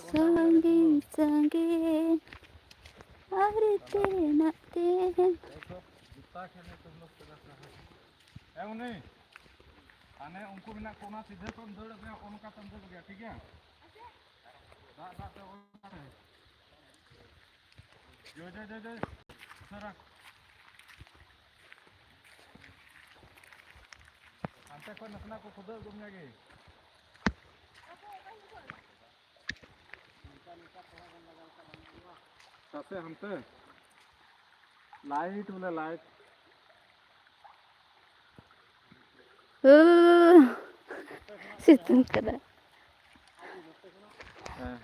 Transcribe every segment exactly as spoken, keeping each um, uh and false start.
ᱥᱟᱺᱜᱤᱧ ᱥᱟᱺᱜᱤᱧ ᱟᱹᱣᱨᱤ ᱛᱮᱱᱟᱜ ᱛᱮ᱾ ᱮ ᱩᱱᱤ, ᱦᱟᱱᱮ ᱩᱱᱠᱩ ᱢᱮᱱᱟᱜ ᱠᱚ, ᱚᱱᱟ ᱥᱤᱫᱷᱟᱹ ᱠᱚᱢ ᱫᱟᱹᱲ ᱟᱹᱜᱩᱭᱟ, ᱚᱱᱠᱟ ᱛᱮᱢ ᱫᱟᱹᱲ ᱟᱹᱜᱩᱭᱟ, ᱴᱷᱤᱠ ᱜᱮᱭᱟ? ᱫᱟᱜ, ᱫᱟᱜ ᱛᱮ ᱚᱱᱠᱟ ᱛᱮ᱾ ᱡᱳᱭ, ᱡᱳᱭ, ᱡᱳᱭ, ᱡᱳᱭ᱾ ᱩᱥᱟᱹᱨᱟ᱾ ᱦᱟᱱᱛᱮ ᱠᱷᱚᱱ ᱱᱟᱥᱮᱱᱟᱜ ᱠᱚ ᱠᱷᱩᱫᱟᱹᱣ ᱟᱹᱜᱩ ᱢᱮᱭᱟ ᱜᱮ᱾ ᱚᱠᱟ ᱥᱮᱫ ᱦᱟᱱᱛᱮ? ᱞᱟᱭᱤᱴ ᱵᱚᱞᱮ ᱞᱟᱭᱤᱴ᱾ ᱳ, ᱥᱤᱛᱩᱝ ᱠᱟᱫᱟ᱾ ᱦᱮᱸ᱾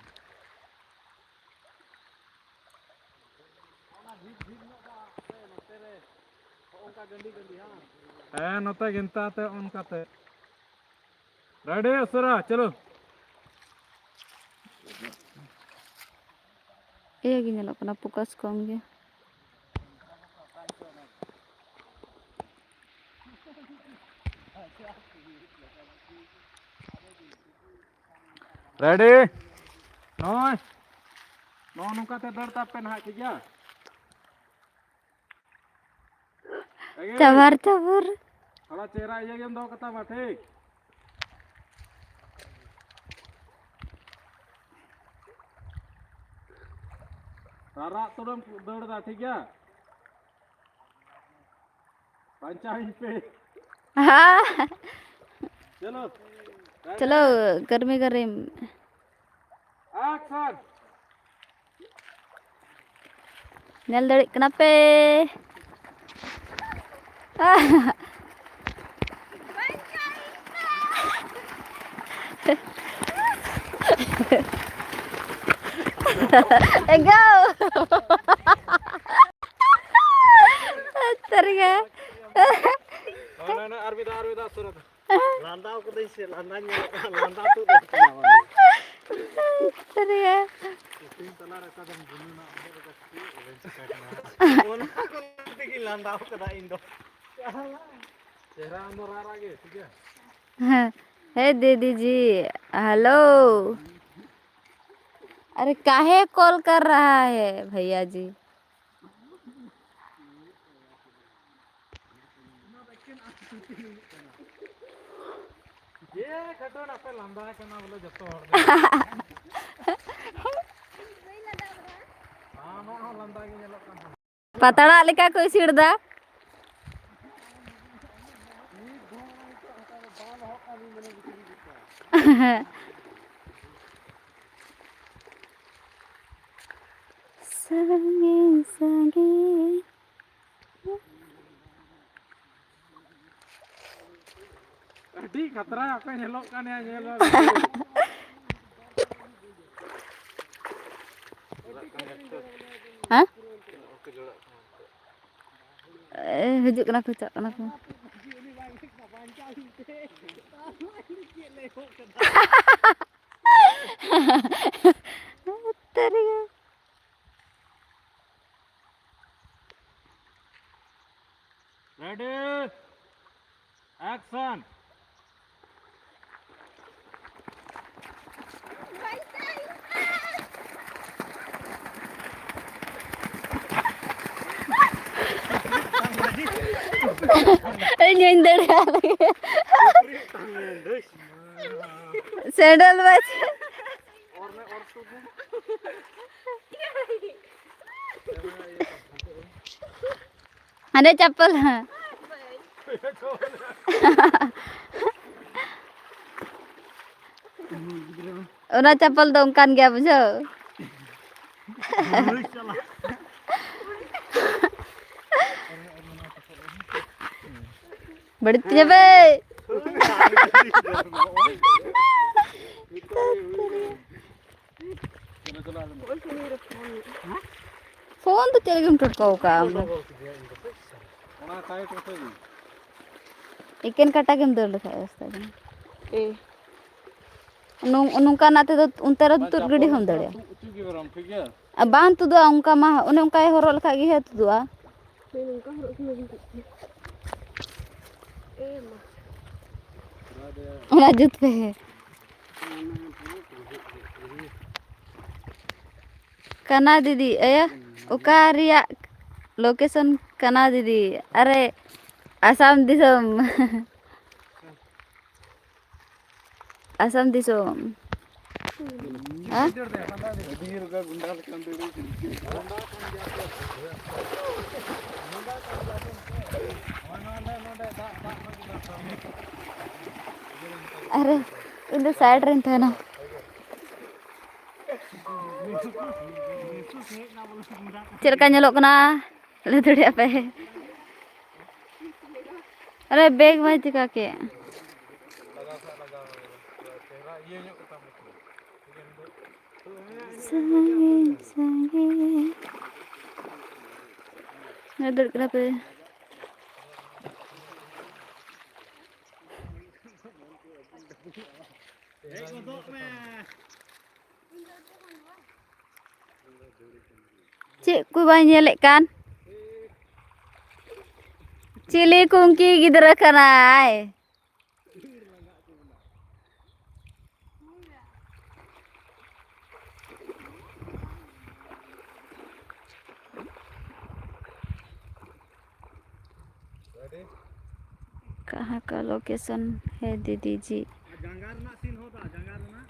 ᱦᱮᱸ, ᱱᱚᱛᱮ ᱜᱮ ᱱᱮᱛᱟᱨ ᱛᱮ ᱚᱱᱠᱟᱛᱮ᱾ ᱨᱮᱰᱤ, ᱩᱥᱟᱹᱨᱟ, ᱪᱚᱞᱚ᱾ ᱤᱭᱟᱹ ᱜᱮ ᱧᱮᱞᱚᱜ ᱠᱟᱱᱟ, ᱯᱷᱳᱠᱟᱥ ᱠᱚᱢ ᱜᱮ᱾ ᱨᱮᱰᱤ, ᱱᱚᱜᱼᱚᱭ ᱱᱚᱜᱼᱚ ᱱᱚᱝᱠᱟ ᱛᱮ ᱫᱟᱹᱲ ᱛᱟᱯᱮ ᱱᱟᱦᱟᱜ, ᱴᱷᱤᱠ ᱜᱮᱭᱟ? ᱮᱜᱮ᱾ ᱪᱟᱵᱟᱨ ᱪᱟᱵᱩᱨ᱾ ᱛᱷᱚᱲᱟ ᱪᱮᱦᱨᱟ ᱤᱭᱟᱹ ᱜᱮᱢ ᱫᱚᱦᱚ ᱠᱟᱛᱟᱢᱟ, ᱴᱷᱤᱠ? ᱨᱟᱨᱟᱜ ᱛᱩᱞᱟᱹᱢ ᱫᱟᱹᱲ ᱫᱟ, ᱴᱷᱤᱠ ᱜᱮᱭᱟ? ᱵᱟᱧᱪᱟᱣ ᱤᱧ ᱯᱮ᱾ ᱦᱮᱸ᱾ ᱪᱚᱞᱚ᱾ ᱪᱚᱞᱚ, ᱜᱟᱨᱢᱤ ᱜᱟᱨᱢᱤ᱾ ᱮᱠᱥᱚᱱ᱾ ᱧᱮᱞ ᱫᱟᱲᱮᱭᱟᱜ ᱠᱟᱱᱟ ᱯᱮ? ᱮᱜᱟᱣ᱾ ᱥᱟᱹᱨᱤᱜᱮ᱾ ᱱᱚᱜᱼᱚᱭ, ᱱᱚᱜᱼᱚᱭ, ᱱᱚᱜᱼᱚᱭ, ᱟᱨ ᱢᱤᱫ ᱫᱷᱟᱣ, ᱟᱨ ᱢᱤᱫ ᱫᱷᱟᱣ, ᱥᱩᱨ ᱨᱮ᱾ ᱞᱟᱸᱫᱟᱣ ᱠᱟᱹᱫᱟᱹᱧ ᱥᱮ, ᱞᱟᱸᱫᱟ ᱧᱮᱞᱚᱜ ᱠᱟᱱᱟ, ᱞᱟᱸᱫᱟ ᱛᱩᱫ ᱮᱱ ᱛᱤᱧᱟ ᱢᱟᱱᱮ᱾ ᱥᱟᱹᱨᱤᱜᱮ᱾ ᱥᱤᱛᱩᱝ ᱛᱟᱞᱟᱨᱮ ᱚᱠᱟ ᱫᱚᱢ ᱜᱩᱱᱟᱹᱱᱟ, ᱚᱸᱰᱮ ᱫᱚ ᱠᱟᱹᱴᱤᱡ ᱵᱟᱹᱧ ᱪᱤᱠᱟᱹ ᱠᱟᱱᱟ᱾ ᱚᱱᱟ ᱠᱚ ᱛᱮᱜᱮᱧ ᱞᱟᱸᱫᱟᱣ ᱠᱟᱫᱟ ᱤᱧ ᱫᱚ᱾ ᱪᱮᱦᱨᱟ ᱟᱢ ᱫᱚ ᱨᱟᱜ ᱨᱟᱜ ᱜᱮ, ᱴᱷᱤᱠ ᱜᱮᱭᱟ? ᱦᱮᱸ᱾ ᱦᱮ ᱫᱤᱫᱤ ᱡᱤ, ᱦᱮᱞᱳ᱾ अरे, काहे कॉल कर रहा है भैया जी? ᱡᱮ ᱠᱷᱟᱴᱚ ᱱᱟᱯᱮ ᱞᱟᱸᱫᱟ ᱠᱟᱱᱟ ᱵᱚᱞᱮ ᱡᱚᱛᱚ ᱦᱚᱲ ᱜᱮ᱾ ᱟᱢᱟᱜ ᱦᱚᱸ ᱞᱟᱸᱫᱟ ᱜᱮ ᱧᱮᱞᱚᱜ ᱠᱟᱱ ᱛᱟᱢᱟ᱾ ᱯᱟᱛᱲᱟᱜ ᱞᱮᱠᱟ ᱠᱚ ᱤᱥᱤᱲ ᱫᱟ᱾ ᱥᱟᱺᱜᱤᱧ ᱥᱟᱺᱜᱤᱧ᱾ ᱟᱹᱰᱤ ᱠᱷᱟᱛᱨᱟ ᱟᱯᱮ ᱧᱮᱞᱚᱜ ᱠᱟᱱ ᱭᱟ, ᱧᱮᱞ ᱵᱮᱱ᱾ ᱦᱮᱸ? ᱮ, ᱦᱤᱡᱩᱜ ᱠᱟᱱᱟ ᱠᱚ, ᱪᱟᱞᱟᱜ ᱠᱟᱱᱟ ᱠᱚ᱾ ᱛᱮᱨᱮ᱾ Ready? Action! ᱤᱧ ᱦᱚᱧ ᱫᱟᱹᱲ ᱠᱟᱜ ᱞᱮᱜᱮ᱾ ᱥᱮᱸᱰᱮᱞ ᱵᱟᱡ᱾ ᱦᱟᱱᱮ ᱪᱟᱯᱯᱚᱞ᱾ ᱚᱱᱟ ᱪᱟᱯᱯᱚᱞ ᱫᱚ ᱚᱱᱠᱟᱱ ᱜᱮᱭᱟ, ᱵᱩᱡᱷᱟᱹᱣ᱾ ᱵᱟᱹᱲᱤᱡ ᱛᱤᱧᱟᱹ ᱵᱮ᱾ ᱯᱷᱳᱱ ᱫᱚ ᱪᱮᱫ ᱞᱟᱹᱜᱤᱫ ᱮᱢ ᱴᱚᱴᱠᱟᱣ ᱠᱟᱜᱼᱟ ᱟᱢ ᱫᱚ? ᱮᱠᱮᱱ ᱠᱟᱴᱟ ᱜᱮᱢ ᱫᱟᱹᱲ ᱞᱮᱠᱷᱟᱡ ᱚᱵᱚᱥᱛᱟ ᱠᱟᱱᱟ᱾ ᱮ᱾ ᱱᱚᱝ-, ᱱᱚᱝᱠᱟᱱᱟᱜ ᱛᱮᱫᱚ ᱚᱱᱛᱮ ᱨᱮ ᱛᱩᱫ ᱜᱤᱰᱤ ᱦᱚᱸᱢ ᱫᱟᱲᱮᱭᱟᱜᱼᱟ᱾ ᱟᱨ ᱵᱟᱝ ᱛᱩᱫᱩᱜᱼᱟ, ᱚᱱᱠᱟ ᱢᱟ ᱚᱱᱮ ᱚᱱᱠᱟᱭ ᱦᱚᱨᱚᱜ ᱞᱮᱠᱷᱟᱡ ᱜᱮ ᱦᱟᱸᱜ ᱛᱩᱫᱩᱜᱼᱟ᱾ ᱱᱚᱝᱠᱟ ᱦᱚᱨᱚᱜ ᱠᱷᱟᱱ ᱵᱷᱟᱜᱤ ᱠᱚᱜ ᱠᱮᱭᱟ᱾ ᱮ ᱢᱟ᱾ ᱚᱱᱟ ᱡᱩᱛ ᱯᱮ᱾ ᱠᱟᱱᱟ ᱫᱤᱫᱤ, ᱮᱭᱟ, ᱚᱠᱟ ᱨᱮᱭᱟᱜ ᱞᱳᱠᱮᱥᱚᱱ ᱠᱟᱱᱟ ᱫᱤᱫᱤ? ᱟᱨᱮ, ᱟᱥᱟᱢ ᱫᱤᱥᱚᱢ᱾ ᱟᱥᱟᱢ ᱫᱤᱥᱚᱢ᱾ ᱦᱮᱸ? ᱟᱨᱮ, ᱤᱧ ᱫᱚ ᱥᱟᱭᱤᱰ ᱨᱮᱧ ᱛᱟᱦᱮᱱᱟ᱾ ᱪᱮᱫ ᱞᱮᱠᱟ ᱧᱮᱞᱚᱜ ᱠᱟᱱᱟ? ᱞᱟᱹᱭ ᱫᱟᱲᱮᱭᱟᱜ ᱯᱮ᱾ ᱟᱨᱮ, ᱵᱮᱜᱽ ᱢᱟᱭ ᱪᱤᱠᱟ ᱠᱮᱫ? ᱥᱟᱺᱜᱤᱧ, ᱥᱟᱺᱜᱤᱧ᱾ ᱧᱮᱞ ᱫᱟᱲᱮᱭᱟᱜ ᱠᱟᱱᱟ ᱯᱮ? ᱪᱮᱫ ᱠᱚ ᱵᱟᱭ ᱧᱮᱞᱮᱫ ᱠᱟᱱ? ᱪᱤᱞᱤ ᱠᱩᱝᱠᱤ ᱜᱤᱫᱽᱨᱟᱹ ᱠᱟᱱᱟᱭ? कहाँ का लोकेशन है दीदी जी? ᱡᱟᱸᱜᱟ ᱨᱮᱱᱟᱜ ᱥᱤᱱ ᱦᱚᱸ ᱫᱟ, ᱡᱟᱸᱜᱟ ᱨᱮᱱᱟᱜ᱾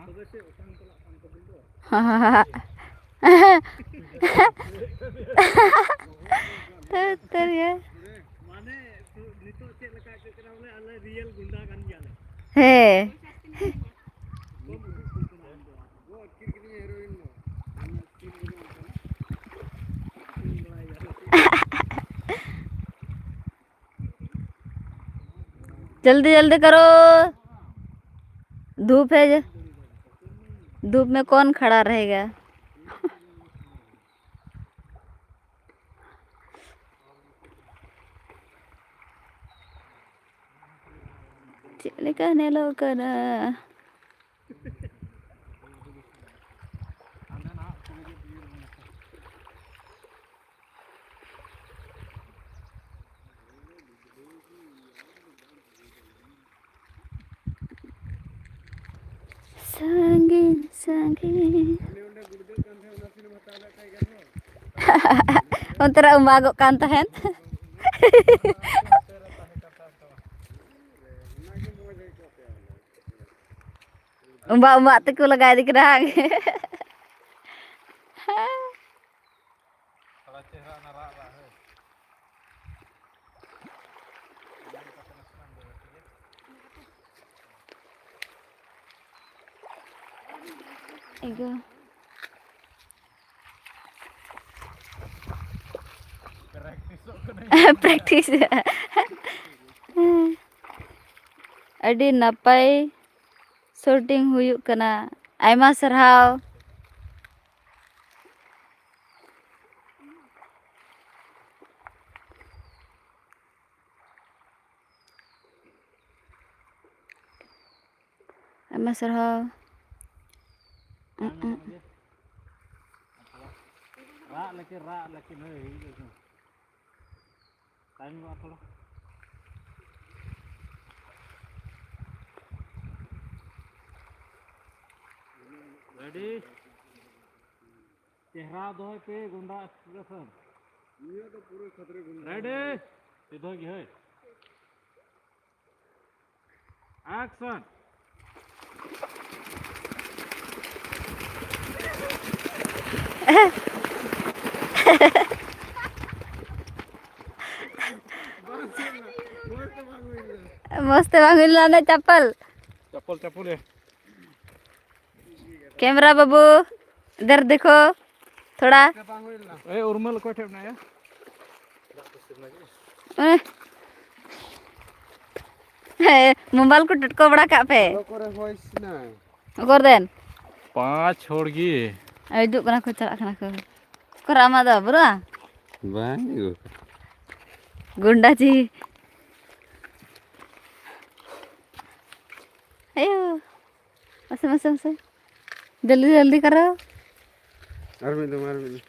ᱛᱚᱵᱮ ᱥᱮ ᱚᱠᱟᱢ ᱪᱟᱞᱟᱜ ᱠᱟᱱ ᱛᱟᱵᱚᱱ ᱫᱚ᱾ ᱩᱛᱟᱹᱨ ᱜᱮ᱾ ᱢᱟᱱᱮ ᱱᱤᱛᱚᱜ ᱪᱮᱫ ᱞᱮᱠᱟ ᱟᱹᱭᱠᱟᱹᱜ ᱠᱟᱱᱟ ᱵᱚᱞᱮ ᱟᱞᱮ ᱨᱤᱭᱮᱞ ᱜᱩᱱᱰᱟ ᱠᱟᱱ ᱜᱮᱭᱟᱞᱮ᱾ ᱦᱮᱸ᱾ जल्दी जल्दी करो, धूप है, धूप में कौन खड़ा रहेगा? ᱪᱮᱫ ᱞᱮᱠᱟ ᱧᱮᱞᱚᱜ ᱠᱟᱱᱟ? ᱥᱟᱺᱜᱤᱧ ᱥᱟᱺᱜᱤᱧ᱾ ᱚᱱᱛᱮ ᱨᱮ ᱩᱢᱟᱜᱚᱜ ᱠᱟᱱ ᱛᱟᱦᱮᱸᱱ᱾ ᱩᱢᱵᱟ ᱩᱢᱵᱟ ᱛᱮᱠᱚ ᱞᱟᱜᱟ ᱤᱫᱤ ᱠᱮᱫᱟ ᱦᱟᱝ? ᱛᱷᱚᱲᱟ ᱪᱮᱦᱨᱟ ᱚᱱᱟ ᱨᱟᱜ ᱨᱟᱜ, ᱦᱳᱭ᱾ ᱮᱜᱳ᱾ ᱯᱨᱮᱠᱴᱤᱥᱚᱜ ᱠᱟᱹᱱᱟᱹᱧ᱾ ᱯᱨᱮᱠᱴᱤᱥ᱾ ᱟᱹᱰᱤ ᱱᱟᱯᱟᱭ ᱥᱩᱴᱤᱝ ᱦᱩᱭᱩᱜ ᱠᱟᱱᱟ᱾ ᱟᱭᱢᱟ ᱥᱟᱨᱦᱟᱣ᱾ ᱟᱭᱢᱟ ᱥᱟᱨᱦᱟᱣ᱾ ᱨᱟᱜ ᱞᱮᱠᱤᱱ, ᱨᱟᱜ ᱞᱮᱠᱤᱱ, ᱦᱳᱭ, ᱦᱩᱭᱩᱜ ᱞᱟᱹᱜᱤᱫ᱾ ᱛᱟᱭᱚᱢ ᱧᱚᱜᱚᱜᱼᱟ ᱛᱷᱚᱲᱟ᱾ ᱨᱮᱰᱤ? ᱪᱮᱦᱨᱟ ᱫᱚᱦᱚᱭ ᱯᱮ, ᱜᱩᱱᱰᱟ expression᱾ ᱱᱤᱭᱟᱹ ᱫᱚ ᱯᱩᱨᱟᱹ ᱠᱷᱟᱛᱨᱮ ᱜᱩᱱᱰᱟ᱾ ᱨᱮᱰᱤ? ᱥᱤᱫᱷᱟᱹ ᱜᱮ, ᱦᱳᱭ᱾ Action! ᱢᱚᱡᱽ ᱛᱮ ᱵᱟᱝ ᱦᱩᱭ ᱞᱮᱱᱟ ᱚᱱᱟ ᱪᱟᱯᱚᱞ᱾ ᱪᱟᱯᱚᱞ, ᱪᱟᱯᱚᱞ ᱮ᱾ ᱠᱮᱢᱨᱟ ᱵᱟᱹᱵᱩ, ᱤᱫᱷᱟᱨ ᱫᱮᱠᱷᱳ ᱛᱷᱚᱲᱟ᱾ ᱮ, ᱩᱨᱢᱟᱹᱞ ᱚᱠᱚᱭ ᱴᱷᱮᱱ ᱢᱮᱱᱟᱭᱟ? ᱮ, ᱦᱮᱸ, ᱢᱳᱵᱟᱭᱤᱞ ᱠᱚ ᱴᱚᱴᱠᱚ ᱵᱟᱲᱟ ᱠᱟᱜ ᱯᱮ᱾ ᱚᱠᱟ ᱠᱚᱨᱮ ᱦᱚᱭ ᱥᱤᱱᱟᱭ? ᱚᱠᱚᱨ ᱫᱮᱱ? ᱯᱟᱸᱪ ᱦᱚᱲ ᱜᱮ᱾ ᱦᱤᱡᱩᱜ ᱠᱟᱱᱟ ᱠᱚ, ᱪᱟᱞᱟᱜ ᱠᱟᱱᱟ ᱠᱚ᱾ ᱚᱠᱚᱨ ᱟᱢᱟᱜ ᱫᱚ ᱵᱟᱹᱱᱩᱜᱼᱟ? ᱵᱟᱝ ᱟᱹᱜᱩ ᱠᱟᱫᱟ᱾ ᱜᱩᱱᱰᱟ ᱪᱤ᱾ ᱟᱭᱳ᱾ ᱢᱟᱥᱮ, ᱢᱟᱥᱮ, ᱢᱟᱥᱮ᱾ ᱡᱚᱞᱫᱤ, ᱡᱚᱞᱫᱤ ᱠᱟᱨᱚ᱾ ᱟᱨ ᱢᱤᱫ ᱫᱚᱢ, ᱟᱨ ᱢᱤᱫ ᱫᱚᱢ᱾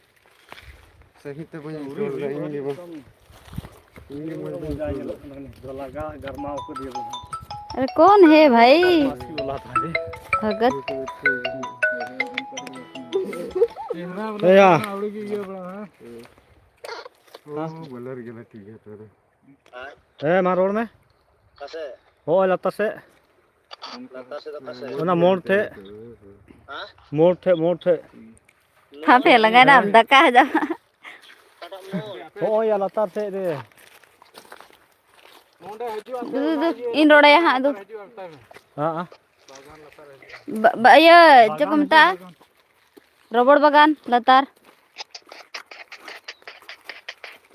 ᱥᱟᱹᱦᱤ ᱛᱮ ᱵᱟᱹᱧ ᱟᱹᱭᱠᱟᱹᱣ ᱞᱮᱫᱟ, ᱤᱧ ᱜᱮ ᱵᱟᱝ᱾ ᱤᱧ ᱜᱮ ᱢᱚᱡᱽ ᱵᱟᱹᱧ ᱟᱹᱭᱠᱟᱹᱣ ᱞᱮᱫᱟ᱾ ᱟᱨᱮ ᱠᱚᱱ ᱦᱮ ᱵᱷᱟᱭ? ᱵᱷᱚᱜᱚᱛ᱾ ᱮᱭᱟ᱾ ᱚ, ᱵᱚᱞᱮ ᱨᱮᱜᱮ ᱞᱮ ᱴᱷᱤᱠ ᱜᱮᱭᱟ ᱛᱚᱵᱮ᱾ ᱦᱮᱸ, ᱢᱟ ᱨᱚᱲ ᱢᱮ᱾ ᱚᱠᱟ ᱥᱮᱫ? ᱦᱚᱸᱜᱼᱚᱭ ᱞᱟᱛᱟᱨ ᱥᱮᱫ᱾ ᱞᱟᱛᱟᱨ ᱥᱮᱫ ᱚᱠᱟ ᱥᱮᱫ? ᱚᱱᱟ ᱢᱳᱲ ᱴᱷᱮᱡ᱾ ᱦᱮᱸ? ᱢᱳᱲ ᱴᱷᱮᱡ, ᱢᱳᱲ ᱴᱷᱮᱡ᱾ ᱛᱷᱟᱯᱮ ᱞᱟᱜᱟᱭ ᱱᱟᱢ, ᱦᱮᱸ᱾ ᱫᱟᱠᱟ ᱦᱟᱡᱟᱢ᱾ ᱚᱠᱟᱴᱟᱜ ᱢᱳᱲ? ᱦᱚᱸᱜᱼᱚᱭ ᱭᱟ ᱞᱟᱛᱟᱨ ᱥᱮᱫ ᱨᱮ᱾ ᱫᱩ, ᱫᱩ, ᱫᱩ, ᱤᱧ ᱨᱚᱲᱟᱭᱟ ᱦᱟᱸᱜ, ᱫᱩ᱾ ᱦᱮᱸ, ᱦᱮᱸ᱾ ᱵᱟ-, ᱵᱟ-, ᱤᱭᱟᱹ, ᱪᱮᱫ ᱠᱚ ᱢᱮᱛᱟᱜᱼᱟ? ᱨᱚᱵᱚᱲ ᱵᱟᱜᱟᱱ ᱞᱟᱛᱟᱨ᱾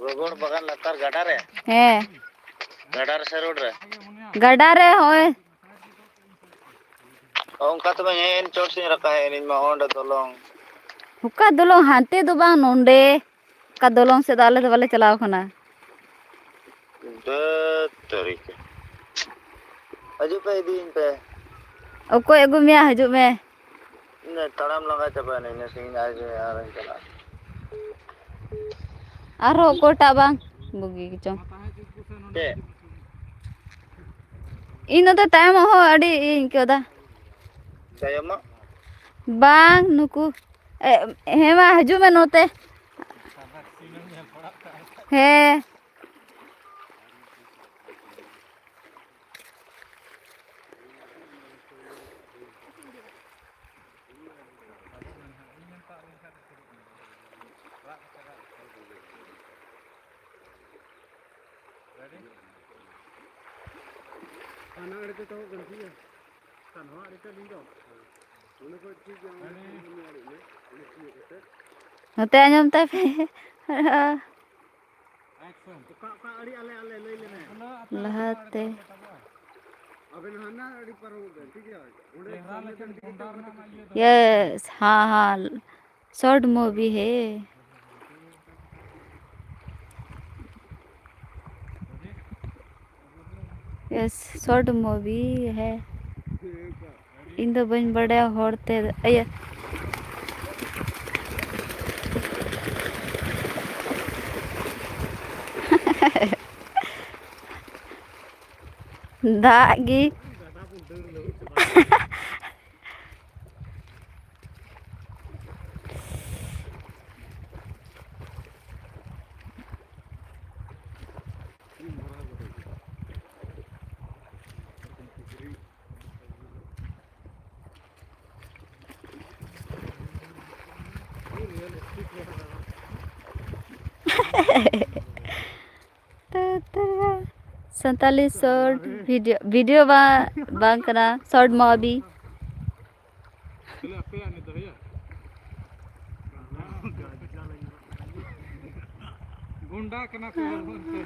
ᱨᱚᱵᱚᱲ ᱵᱟᱜᱟᱱ ᱞᱟᱛᱟᱨ ᱜᱟᱰᱟ ᱨᱮ? ᱦᱮᱸ᱾ ᱜᱟᱰᱟ ᱨᱮ ᱥᱮ ᱨᱳᱰ ᱨᱮ? ᱜᱟᱰᱟ ᱨᱮ, ᱦᱳᱭ᱾ ᱚ, ᱚᱱᱠᱟ ᱛᱚᱵᱮ ᱦᱮᱸ, ᱪᱚᱴ ᱥᱮᱫ ᱨᱟᱠᱟᱵ ᱦᱮᱡ ᱮᱱᱟᱹᱧ ᱢᱟ, ᱚᱸᱰᱮ ᱫᱚᱞᱚᱝ᱾ ᱚᱠᱟ ᱫᱚᱞᱚᱝ? ᱦᱟᱱᱛᱮ ᱫᱚ ᱵᱟᱝ, ᱱᱚᱸᱰᱮ᱾ ᱚᱠᱟ ᱫᱚᱞᱚᱝ ᱥᱮᱫ ᱫᱚ ᱟᱞᱮ ᱫᱚ ᱵᱟᱞᱮ ᱪᱟᱞᱟᱣ ᱠᱟᱱᱟ᱾ ᱫᱷᱟᱹᱛ ᱛᱟᱹᱨᱤ ᱠᱚ᱾ ᱦᱤᱡᱩᱜ ᱯᱮ, ᱤᱫᱤᱭᱤᱧ ᱯᱮ᱾ ᱚᱠᱚᱭ ᱟᱹᱜᱩ ᱢᱮᱭᱟ? ᱦᱤᱡᱩᱜ ᱢᱮ᱾ ᱤᱧ ᱫᱚ ᱛᱟᱲᱟᱢ ᱞᱟᱸᱜᱟ ᱪᱟᱵᱟᱭᱮᱱᱟᱹᱧ, ᱤᱱᱟᱹ ᱥᱟᱺᱜᱤᱧ ᱟᱨ ᱟᱨᱤᱧ ᱪᱟᱞᱟᱜᱼᱟ᱾ ᱟᱨᱦᱚᱸ ᱚᱠᱚᱭᱴᱟᱜ ᱵᱟᱝ ᱵᱩᱜᱤ ᱜᱮᱪᱚᱝ᱾ ᱪᱮᱫ? ᱤᱧ ᱱᱚᱛᱮ ᱛᱟᱭᱚᱢᱚᱜ ᱦᱚᱸ ᱟᱹᱰᱤ ᱤᱭᱟᱹᱧ ᱟᱹᱭᱠᱟᱹᱣ ᱫᱟ᱾ ᱛᱟᱭᱚᱢᱚᱜ? ᱵᱟᱝ, ᱱᱩᱠᱩ, ᱮ, ᱦᱮᱸ ᱢᱟ, ᱦᱤᱡᱩᱜ ᱢᱮ ᱱᱚᱛᱮ᱾ ᱦᱮᱸ᱾ ᱦᱟᱱᱟ ᱟᱲᱮ ᱛᱮ ᱛᱟᱦᱮᱸ ᱠᱟᱱ ᱴᱷᱤᱠ ᱜᱮᱭᱟ᱾ ᱱᱚᱣᱟ ᱟᱲᱮ ᱛᱮ ᱟᱹᱞᱤᱧ ᱫᱚ᱾ ᱚᱸᱰᱮ ᱠᱷᱚᱡ ᱴᱷᱤᱠ ᱜᱮᱭᱟ, ᱚᱸᱰᱮ ᱠᱷᱚᱡ ᱱᱚᱣᱟ ᱟᱲᱮ ᱢᱮ, ᱚᱸᱰᱮ ᱛᱤᱭᱳᱜ ᱠᱟᱛᱮ᱾ ᱱᱚᱛᱮ ᱟᱸᱡᱚᱢ ᱛᱟᱭ ᱯᱮ᱾ ᱚᱠᱟ, ᱚᱠᱟ ᱟᱲᱮ ᱟᱞᱮ, ᱟᱞᱮ ᱞᱟᱹᱭ ᱞᱮᱢᱮ᱾ ᱞᱟᱦᱟᱛᱮ᱾ ᱟᱵᱮᱱ ᱦᱟᱱᱟ ᱟᱲᱮ ᱯᱟᱨᱚᱢᱚᱜ ᱵᱮᱱ, ᱴᱷᱤᱠ ᱜᱮᱭᱟ? ᱚᱸᱰᱮ ᱥᱟᱢᱱᱮ ᱵᱮᱱ ᱴᱷᱤᱠ ᱜᱮᱭᱟ? Yes, ᱦᱟᱸ, ᱦᱟᱸ᱾ Short movie है। Yes, short movie है। ᱤᱧ ᱫᱚ ᱵᱟᱹᱧ ᱵᱟᱰᱟᱭᱟ ᱦᱚᱲ ᱛᱮ, ᱤᱭᱟᱹ᱾ ᱫᱟᱜ ᱜᱮ᱾ ᱥᱟᱱᱛᱟᱞᱤ ᱥᱚᱨᱴ ᱵᱷᱤᱰᱤᱭᱳ, ᱵᱷᱤᱰᱤᱭᱳ ᱵᱟᱝ, ᱵᱟᱝ ᱠᱟᱱᱟ, ᱥᱚᱨᱴ ᱢᱩᱵᱷᱤ᱾ ᱠᱷᱟᱹᱞᱤ ᱟᱯᱮᱭᱟᱜ ᱱᱤᱛ ᱫᱚ ᱦᱩᱭᱩᱜᱼᱟ᱾ ᱜᱩᱱᱰᱟ ᱠᱟᱱᱟ ᱯᱮ ᱦᱚᱲ ᱵᱚᱱ ᱛᱮ᱾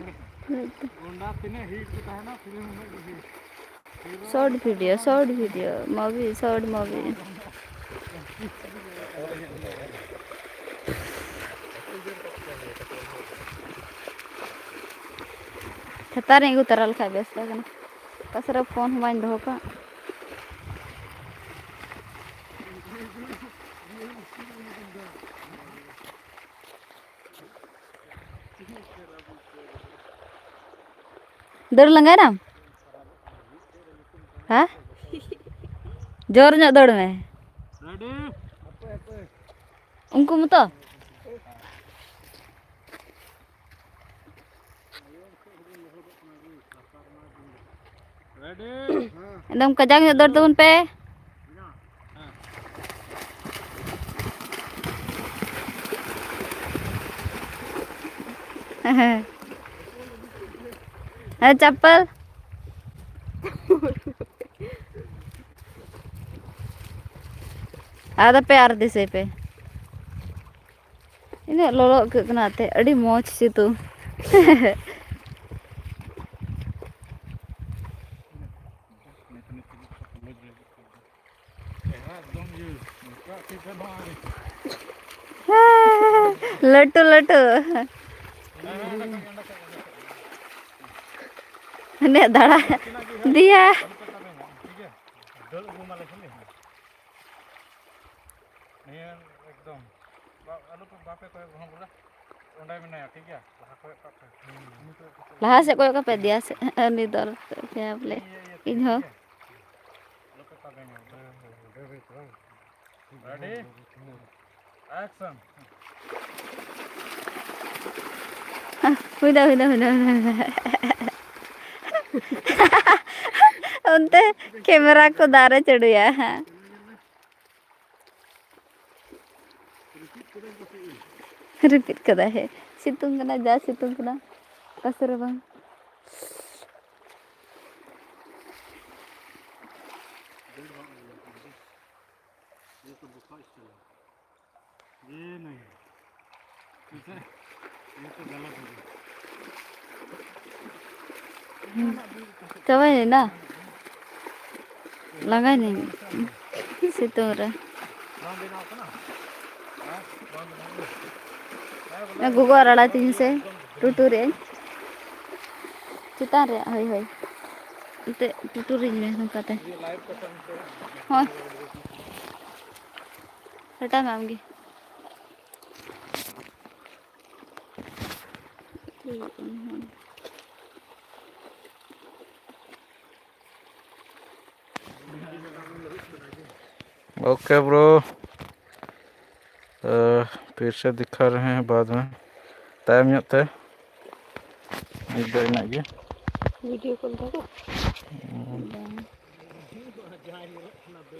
ᱜᱩᱱᱰᱟ ᱛᱤᱱᱟᱹᱜ ᱦᱤᱴ ᱠᱚ ᱛᱟᱦᱮᱱᱟ, ᱯᱷᱤᱞᱢ ᱩᱱᱟᱹᱜ ᱜᱮ hit. Short video, short video, movie, short movie. ᱪᱷᱟᱛᱟ ᱨᱤᱧ ᱟᱹᱜᱩ ᱛᱟᱨᱟ ᱞᱮᱠᱷᱟᱡ ᱵᱮᱥ ᱛᱟᱦᱮᱸ ᱠᱟᱱᱟ᱾ ᱚᱠᱟ ᱥᱮᱫ ᱨᱮ ᱯᱷᱳᱱ ᱦᱚᱸ ᱵᱟᱹᱧ ᱫᱚᱦᱚ ᱠᱟᱜ᱾ ᱫᱟᱹᱲ ᱞᱟᱸᱜᱟᱭᱱᱟᱢ? ᱦᱮᱸ? ᱡᱳᱨ ᱧᱚᱜ ᱫᱟᱹᱲ ᱢᱮ᱾ ᱩᱱᱠᱩ ᱢᱚᱛᱚ? ᱮᱠᱫᱚᱢ ᱠᱟᱡᱟᱠ ᱧᱚᱜ ᱫᱟᱹᱲ ᱛᱟᱵᱚᱱ ᱯᱮ᱾ ᱦᱮᱸ, ᱪᱟᱯᱯᱟᱞ᱾ ᱟᱫᱚ ᱯᱮ ᱟᱨ ᱫᱤᱥᱟᱹᱭ ᱯᱮ᱾ ᱤᱱᱟᱹᱜ ᱞᱚᱞᱚ ᱟᱹᱭᱠᱟᱹᱜ ᱠᱟᱱᱟ ᱮᱱᱛᱮᱫ, ᱟᱹᱰᱤ ᱢᱚᱡᱽ ᱥᱤᱛᱩᱝ᱾ ᱞᱟᱹᱴᱩ ᱞᱟᱹᱴᱩ᱾ ᱦᱟᱱᱮ ᱫᱟᱬᱟ ᱫᱤᱭᱟ᱾ ᱫᱟᱹᱲ ᱟᱹᱜᱩ ᱢᱟᱞᱮ ᱠᱷᱟᱹᱞᱤ᱾ ᱱᱤᱭᱟᱹ ᱮᱠᱫᱚᱢ᱾ ᱵᱟ-, ᱟᱞᱚ ᱯᱮ, ᱵᱟᱯᱮ ᱠᱚᱭᱚᱜ ᱨᱮᱦᱚᱸ ᱵᱚᱞᱮ᱾ ᱚᱸᱰᱮ ᱢᱮᱱᱟᱭᱟ, ᱴᱷᱤᱠ ᱜᱮᱭᱟ? ᱞᱟᱦᱟ ᱠᱚᱭᱚᱜ ᱠᱟᱜ ᱯᱮ᱾ ᱞᱟᱦᱟ ᱥᱮᱫ ᱠᱚᱭᱚᱜ ᱠᱟᱜ ᱯᱮ, ᱫᱮᱭᱟ ᱥᱮᱫ᱾ ᱩᱱᱤ ᱫᱚ ᱟᱞᱚ ᱯᱮ ᱠᱚᱭᱚᱜ ᱯᱮᱭᱟ ᱵᱚᱞᱮ᱾ ᱤᱧ ᱦᱚᱸ᱾ ᱟᱞᱚ ᱯᱮ ᱛᱟᱵᱮᱧᱟ᱾ Ready? Action. ᱦᱩᱭᱱᱟ, ᱦᱩᱭᱱᱟ, ᱦᱩᱭᱱᱟ, ᱦᱩᱭᱱᱟ, ᱦᱩᱭᱱᱟ᱾ ᱚᱱᱛᱮ ᱠᱮᱢᱮᱨᱟ ᱠᱚ ᱫᱟᱨᱮ ᱪᱟᱹᱰᱩᱭᱟ᱾ ᱦᱮᱸ᱾ ᱨᱤᱯᱤᱴ ᱠᱟᱫᱟᱭ ᱦᱮ᱾ ᱥᱤᱛᱩᱝ ᱠᱟᱱᱟ, ᱡᱟ ᱥᱤᱛᱩᱝ ᱠᱟᱱᱟ, ᱚᱠᱟ ᱥᱮᱫ ᱨᱮ ᱵᱟᱝ᱾ ये तो बहुत अच्छा लगा। ये नहीं। ठीक है? ये तो गलत हो गया। ᱪᱟᱵᱟᱭᱮᱱᱟ? ᱞᱟᱸᱜᱟᱭᱮᱱᱟᱹᱧ ᱥᱤᱛᱩᱝ ᱨᱮ᱾ ᱜᱚᱜᱚ ᱟᱨ ᱟᱲᱟᱭ ᱛᱤᱧ ᱥᱮ ᱴᱩᱴᱩ ᱨᱮ ᱪᱮᱛᱟᱱ ᱨᱮ, ᱦᱳᱭ, ᱦᱳᱭ᱾ ᱮᱱᱛᱮ ᱴᱩᱴᱩᱨᱤᱧ ᱢᱮ ᱱᱚᱝᱠᱟᱛᱮ᱾ ᱦᱳᱭ᱾ ᱴᱟᱴᱟ ᱢᱮ ᱟᱢᱜᱮ᱾ ओके ब्रो, अ, फिर से दिखा रहे हैं बाद में, ᱛᱟᱭᱚᱢ ᱧᱚᱜ ᱛᱮ ᱢᱤᱫ ᱜᱷᱟᱹᱲᱤᱡ ᱨᱮᱱᱟᱜ ᱜᱮ᱾ ᱵᱷᱤᱰᱤᱭᱳ ᱠᱚᱞ ᱫᱟᱠᱚ? ᱦᱩᱸ᱾ ᱵᱟᱝ᱾